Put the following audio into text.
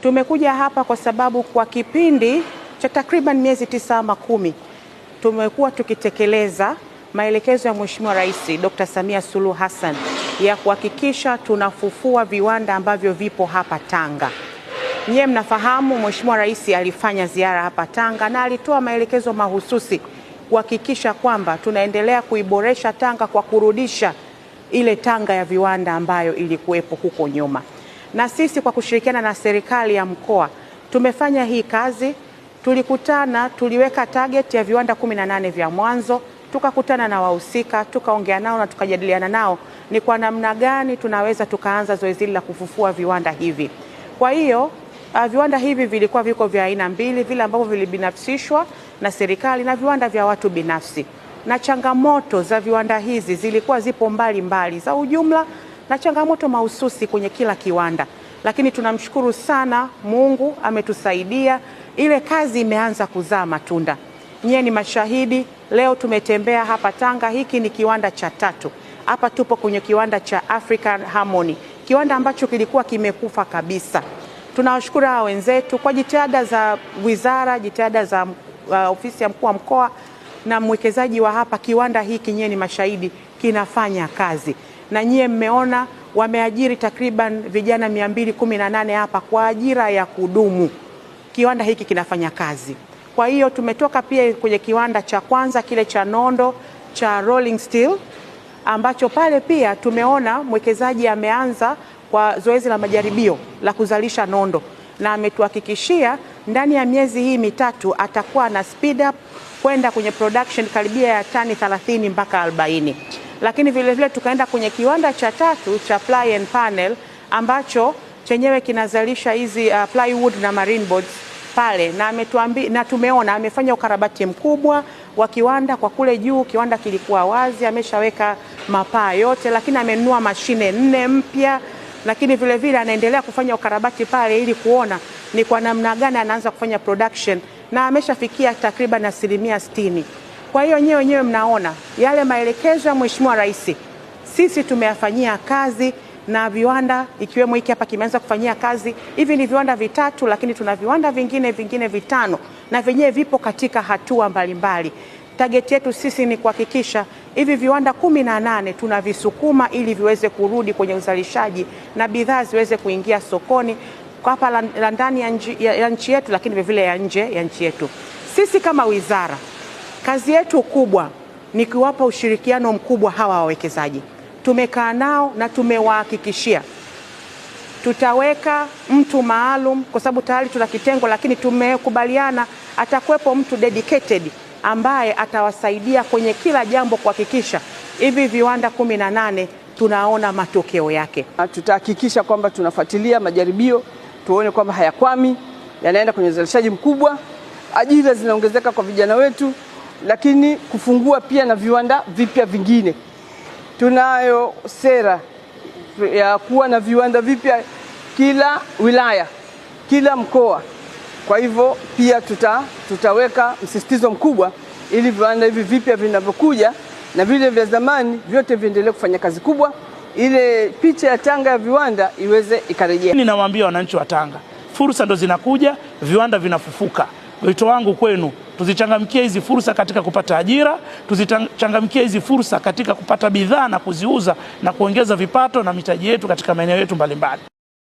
Tumekuja hapa kwa sababu kwa kipindi cha takriban miezi 9 ama 10 tumekuwa tukitekeleza maelekezo ya Mheshimiwa Rais Dr. Samia Suluhu Hassan ya kuhakikisha tunafufua viwanda ambavyo vipo hapa Tanga. Nyie mnafahamu Mheshimiwa Rais alifanya ziara hapa Tanga na alitoa maelekezo mahususi kuhakikisha kwamba tunaendelea kuiboresha Tanga kwa kurudisha ile Tanga ya viwanda ambayo ilikuwepo huko nyuma. Na sisi kwa kushirikiana na serikali ya mkoa tumefanya hii kazi. Tulikutana, tuliweka target ya viwanda 18 vya mwanzo, tukakutana na wahusika, tukaongea nao na tukajadiliana nao ni kwa namna gani tunaweza tukaanza zoezi la kufufua viwanda hivi. Kwa hiyo viwanda hivi vilikuwa viko vya aina mbili, vile ambavyo vilibinafsishwa na serikali na viwanda vya watu binafsi. Na changamoto za viwanda hizi zilikuwa zipo mbali mbali za ujumla na changamoto mahususi kwenye kila kiwanda. Lakini tunamshukuru sana Mungu ametusaidia, ile kazi imeanza kuzaa matunda. Nyie ni mashahidi, leo tumetembea hapa Tanga, hiki ni kiwanda cha 3. Hapa tupo kwenye kiwanda cha African Harmony, kiwanda ambacho kilikuwa kimekufa kabisa. Tunawashukuru hawa wenzetu kwa jitihada za wizara, jitihada za ofisi ya mkuu wa mkoa na mwekezaji wa hapa. Kiwanda hiki nyie ni mashahidi kinafanya kazi. Na nyie mmeona wameajiri takriban vijana 218 hapa kwa ajira ya kudumu. Kiwanda hiki kinafanya kazi. Kwa hiyo tumetoka pia kwenye kiwanda cha kwanza kile cha nondo cha Rolling Steel, ambacho pale pia tumeona mwekezaji ameanza kwa zoezi la majaribio la kuzalisha nondo, na ametuhakikishia ndani ya miezi hii 3 atakuwa na speed up kwenda kwenye production karibia ya tani 30 mpaka 40. Lakini vile vile tukaenda kwenye kiwanda cha 3 cha Ply and Panel ambacho chenyewe kinazalisha hizi plywood na marine boards pale, na ametuambia na tumeona amefanya ukarabati mkubwa wa kiwanda kwa kule juu. Kiwanda kilikuwa wazi, ameshaweka mapaa yote, lakini amenunua mashine 4 mpya, lakini vile vile anaendelea kufanya ukarabati pale ili kuona ni kwa namna gani anaanza kufanya production, na ameshafikia takriban 60%. Kwa hiyo nyewe wenyewe mnaona yale maelekezo ya Mheshimiwa Rais sisi tumeyafanyia kazi, na viwanda ikiwemo hiki hapa kimeanza kufanyia kazi. Hivi ni viwanda 3, lakini tuna viwanda vingine 5 na vyenyewe vipo katika hatua mbalimbali. Target yetu sisi ni kuhakikisha hivi viwanda 18 tunavisukuma ili viweze kurudi kwenye uzalishaji na bidhaa ziweze kuingia sokoni kwa hapa la ndani ya nchi yetu, lakini vile vile ya nje ya nchi yetu. Sisi kama wizara, kazi yetu kubwa ni kuwapa ushirikiano mkubwa hawa wawekezaji. Tumekaa nao na tumewahakikishia tutaweka mtu maalum, kwa sababu tayari tuna kitengo, lakini tumekubaliana atakuwepo mtu dedicated ambaye atawasaidia kwenye kila jambo kuhakikisha hivi viwanda 18 tunaona matokeo yake. Tutahakikisha kwamba tunafuatilia majaribio, tuone kwamba hayakwami, yanaenda kwenye uzalishaji mkubwa, ajira zinaongezeka kwa vijana wetu, lakini kufungua pia na viwanda vipya vingine. Tunayo sera ya kuwa na viwanda vipya kila wilaya, kila mkoa. Kwa hivyo pia tutaweka msisitizo mkubwa ili viwanda hivi vipya vinavyokuja na vile vya zamani vyote viendelee kufanya kazi kubwa, ile picha ya Tanga ya viwanda iweze ikarejea. Ninawaambia wananchi wa Tanga, fursa ndo zinakuja, viwanda vinafufuka. Wito wangu kwenu, tuzichangamkie hizi fursa katika kupata ajira, tuzichangamkie hizi fursa katika kupata bidhaa na kuziuza na kuongeza vipato na mitaji yetu katika maeneo yetu mbalimbali.